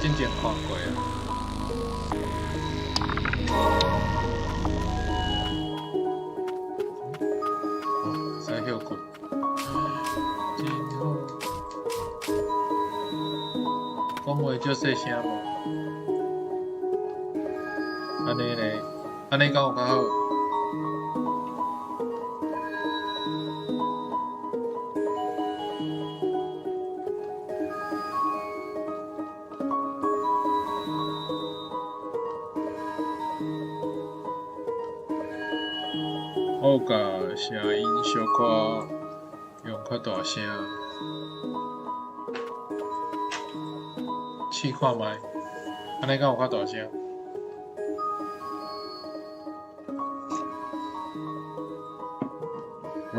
之前看過啊。哦，會使歇睏，真好。講話足細聲無？按呢咧，按呢敢有較好？我有共聲音小可用較大聲，試看覓，按呢敢有較大聲？好。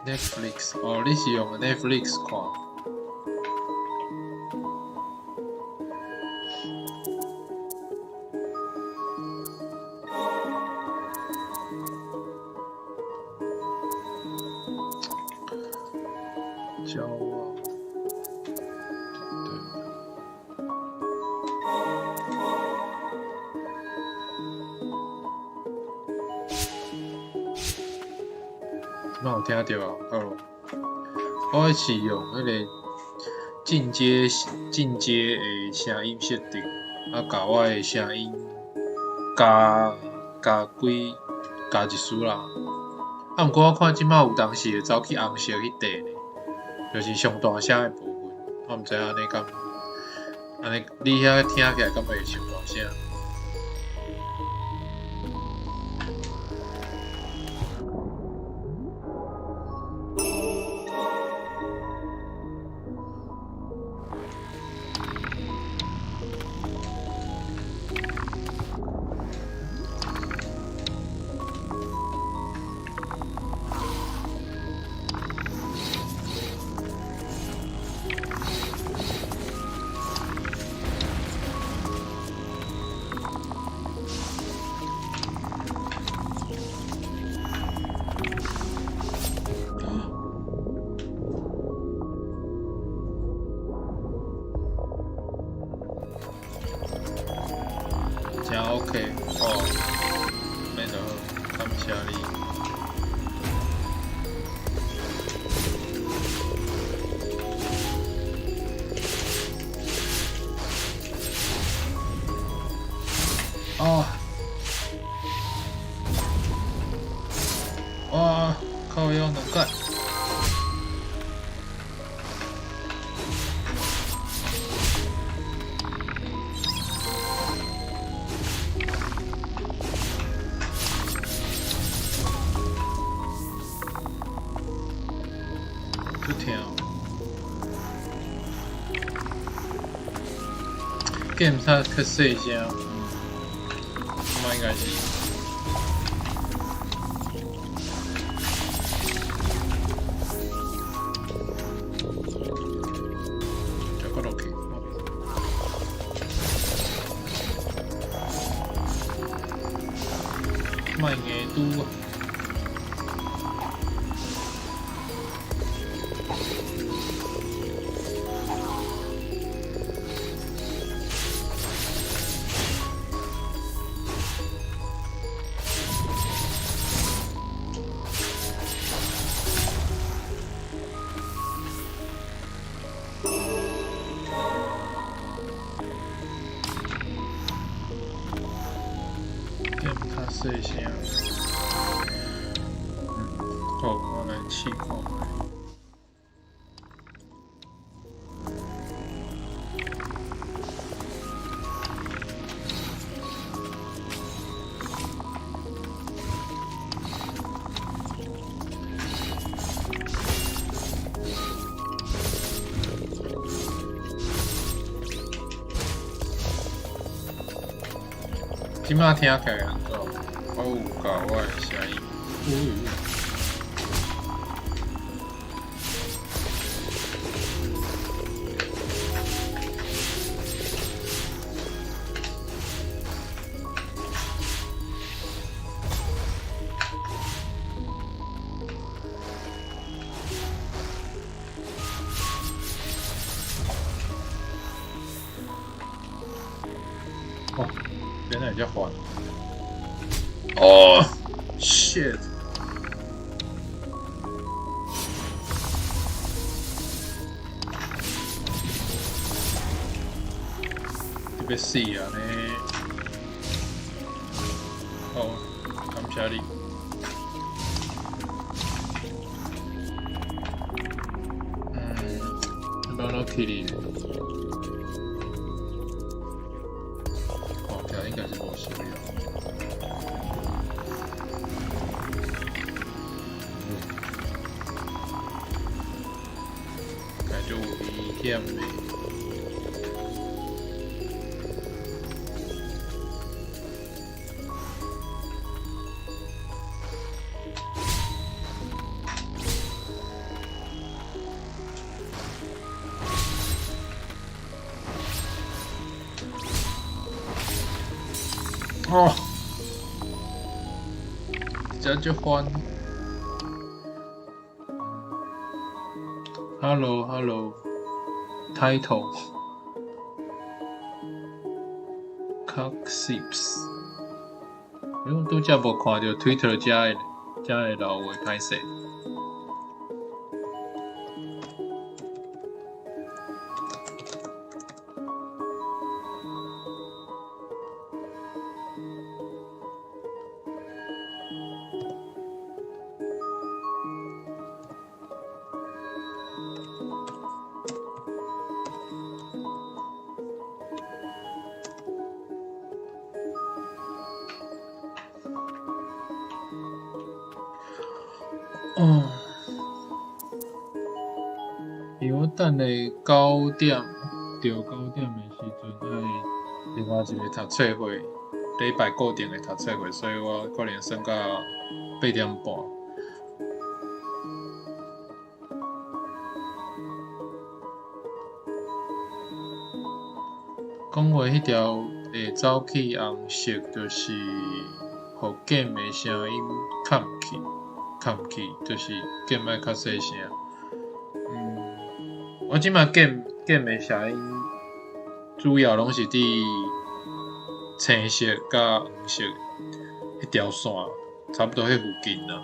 Netflix 哦，你是用 Netflix 看？驕傲，對。這擺有聽著啊？好，我是用彼个進階的聲音設定，啊，共我的聲音加一絲啦。啊，毋過我看這擺有當時會走去紅色彼塊呢，就是上大聲的部分。我毋知按呢敢，按呢你遐聽起來敢會上大聲？真 OK 哦，按呢就好，感謝你。啊！哇！靠腰兩蓋。足疼。鍵較較細聲，這擺應該是。再閣落去。莫硬拄啊！鍵較細聲。好，我來試看覓。這擺聽起來按怎？我有共我的聲音，哦喲。遮煩。哦，shit！欲死啊呢！好，感謝你。嗯，要怎去哩？看起來應該是無事了。感覺有危險的。哦，這就煩。Hello，Hello，Title，Coxips。欸，阮拄才無看著 Twitter 遮的遮的留話，歹勢。哦，因為我等下九點，著九點的時陣愛另外一个讀冊會，禮拜固定的讀冊會，所以我可能算到8點半。講話彼條會走去紅色，就是予 game 的聲音崁去，崁去，就是 game 愛較細聲。我這擺 game 的聲音主要攏是佇青色佮黃色彼條線，差不多彼附近啦。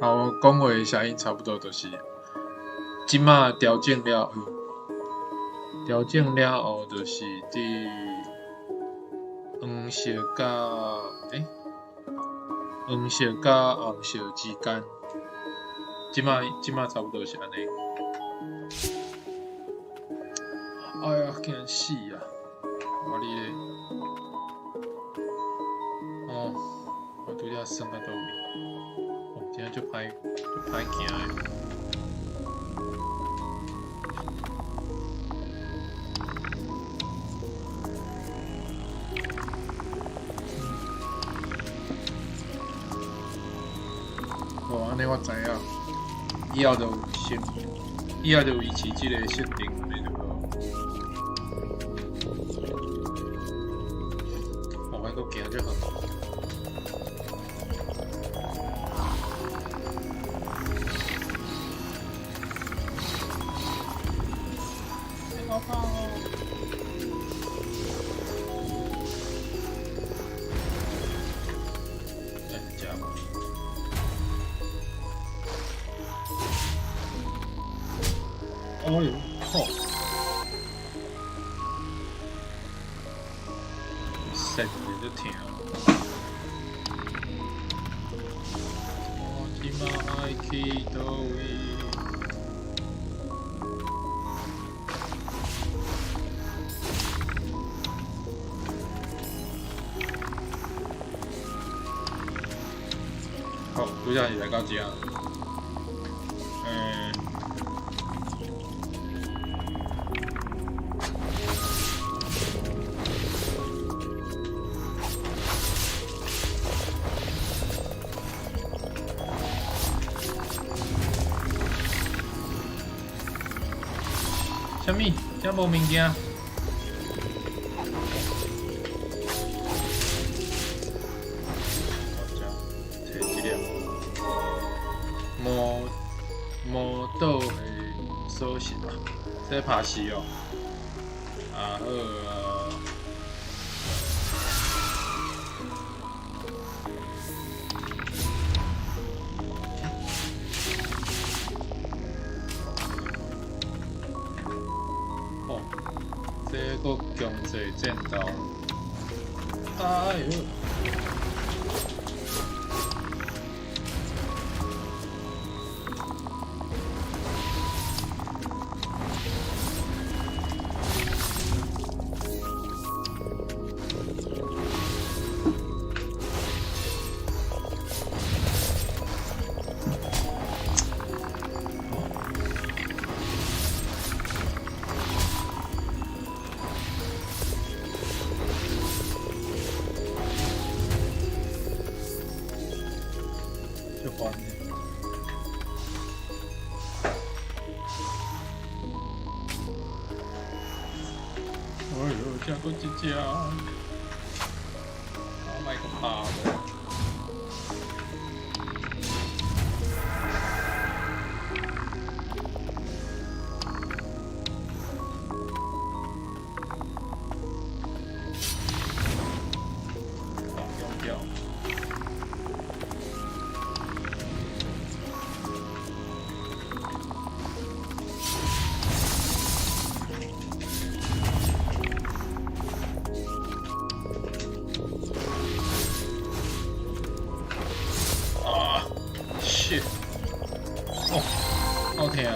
啊，我講話的聲音差不多就是，這擺調整了，調整了後就是佇黃色佮黃色佮紅色之間，這擺差不多是按呢。哎呀，驚死啊！我哩咧，哦，我拄才耍到佗位？哦，真正足歹，足歹行的。哦，按呢我知影，以後就先，以後就維持這个設定，按呢就好。哦，還閣行遮遠。好怕哦！來食無？哎喲，靠！身子就疼。我這擺愛去佗位？好，拄才是來到遮。啥物？遮無物件？我遮摕一粒魔魔導的鎖匙吧，這拍死哦。啊好啊。閣強制戰鬥。哎喲！足煩的。哎喲，這閣一隻，我莫閣拍無。用掉。啊，shit！哦，好疼啊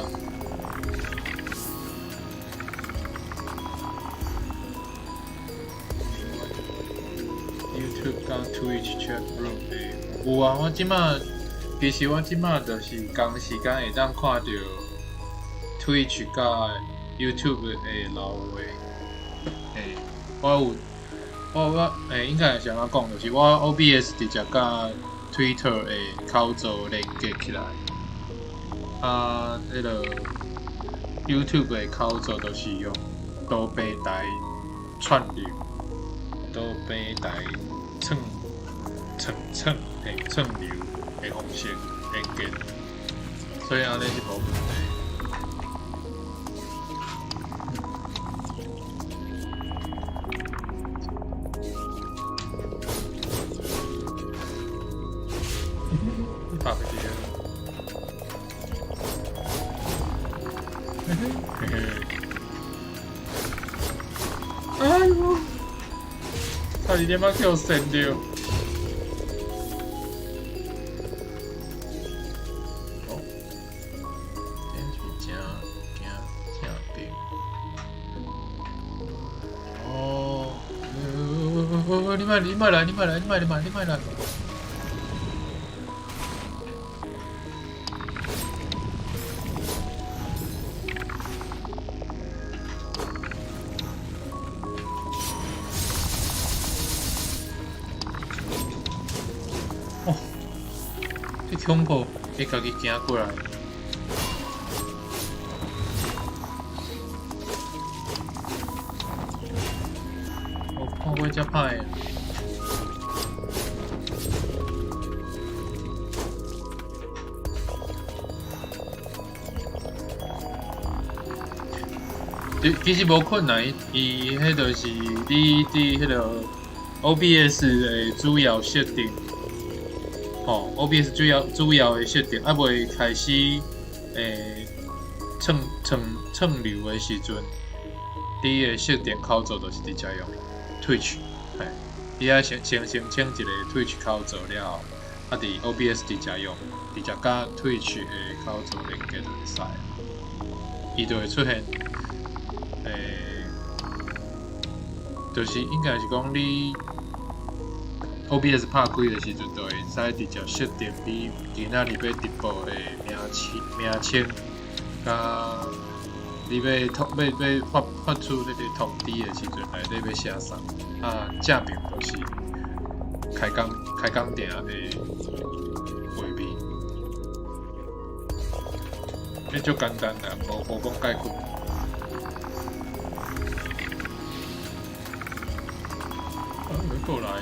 ！YouTube 佮 Twitch chat room 的有啊，我這馬其實我這馬就是仝時間會當看著 Twitch 佮 YouTube 的流話。嘿，我有我我欸，應該是按怎講，就是我 OBS 直接佮 Twitter 的口座連結起來，啊，彼个 YouTube 的口座就是用多平台串流，多平台串串串嘿串流的方式連結，所以按呢是無問題。你拍袂著。嘿嘿嘿。哎喲！差一點仔去予跣著。哦，這是正行正邊。哦，你莫你莫來，你莫來，你莫你莫你莫來。哦，這恐怖，會家己行過來。我看過這歹的。其其實無困難，伊彼就是你佇彼个 OBS 的主要設定，吼，OBS 主要的設定，猶未開始串串流的時陣，你的設定口座就是直接用 Twitch，嘿，你愛先申請一個 Twitch 口座了後，啊，佇 OBS 直接用，直接佮 Twitch 的口座連結就會使，伊就會出現。就是應該是講你 OBS 拍開的時陣，就會使直接設定你今仔日欲直播的名稱、名稱，佮你欲通欲欲發發出彼個通知的時陣，內底欲寫啥？啊，正面就是開講開講埕的畫面，彼足簡單啦，無講介困難。過來啊！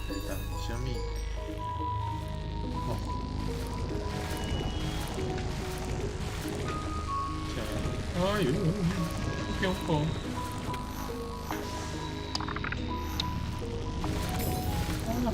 在等啥物？哦，哎喲，恐怖！啊！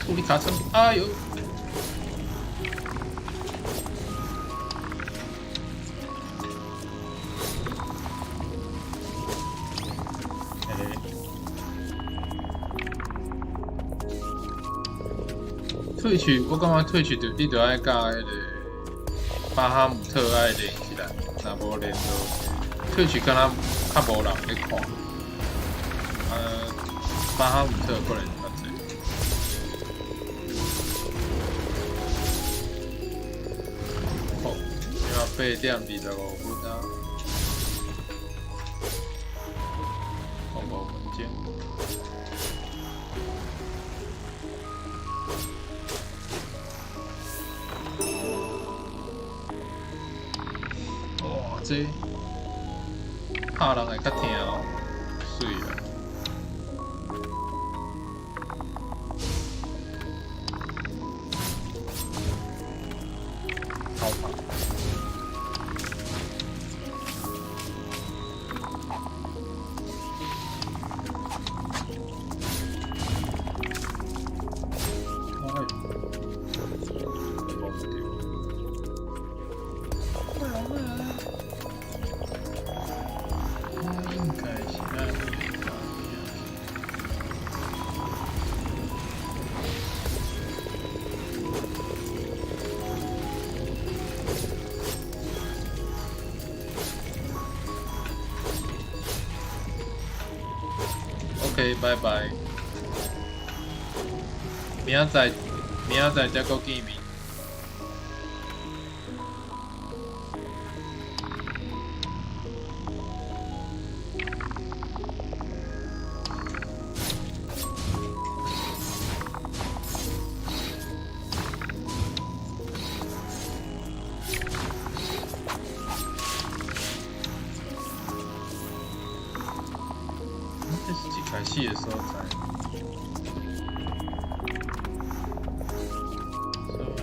兔你卡車，哎呦！欸，退去，我感覺退去就你就愛佮彼個巴哈姆特愛連起來，若無連就退去敢若較無人咧看。巴哈姆特過來就較濟。好，現在8點25分啊，05分鐘。哇，這拍人會較疼哦，媠啊！好拍。哎，摸毋著。我應該是愛去。OK，拜拜。明仔載，明仔載才閣見面。這是一開始的所在。所以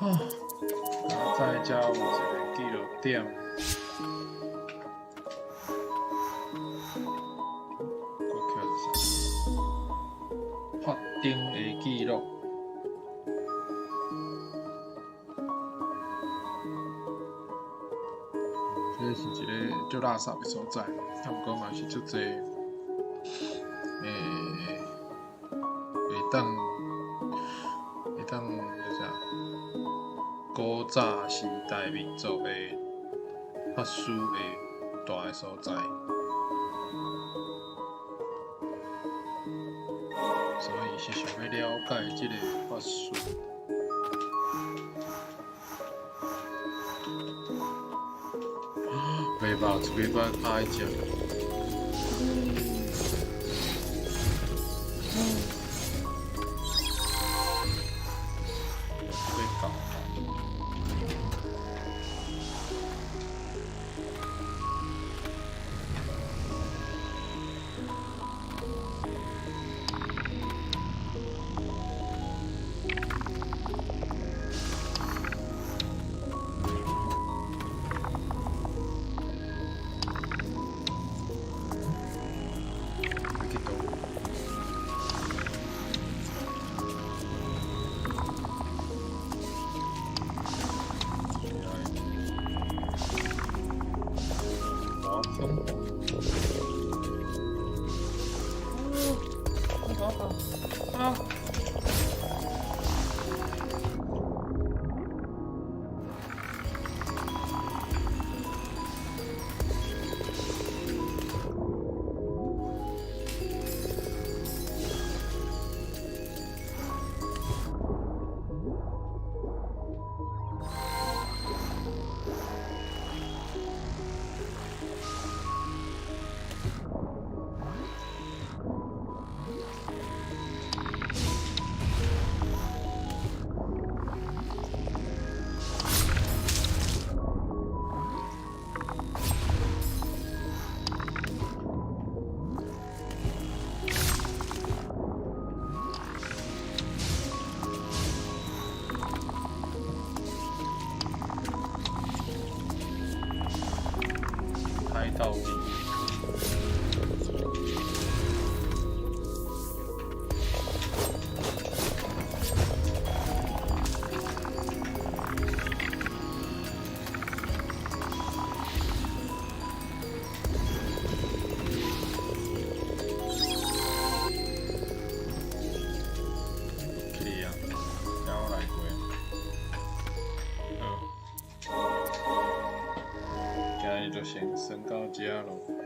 啊，在遮有一个記錄點。我叫啥？法定的記錄。這是一個足垃圾的所在，啊，毋過嘛是足濟，會當叫啥？古早時代民族的法師的蹛的所在，所以是想欲了解這个法師。袂吧，這邊閣拍一隻。欲搞。去佗位？魔風。你講啊！海盜地。去啊，遮我來過。好，今日就先耍到遮囉。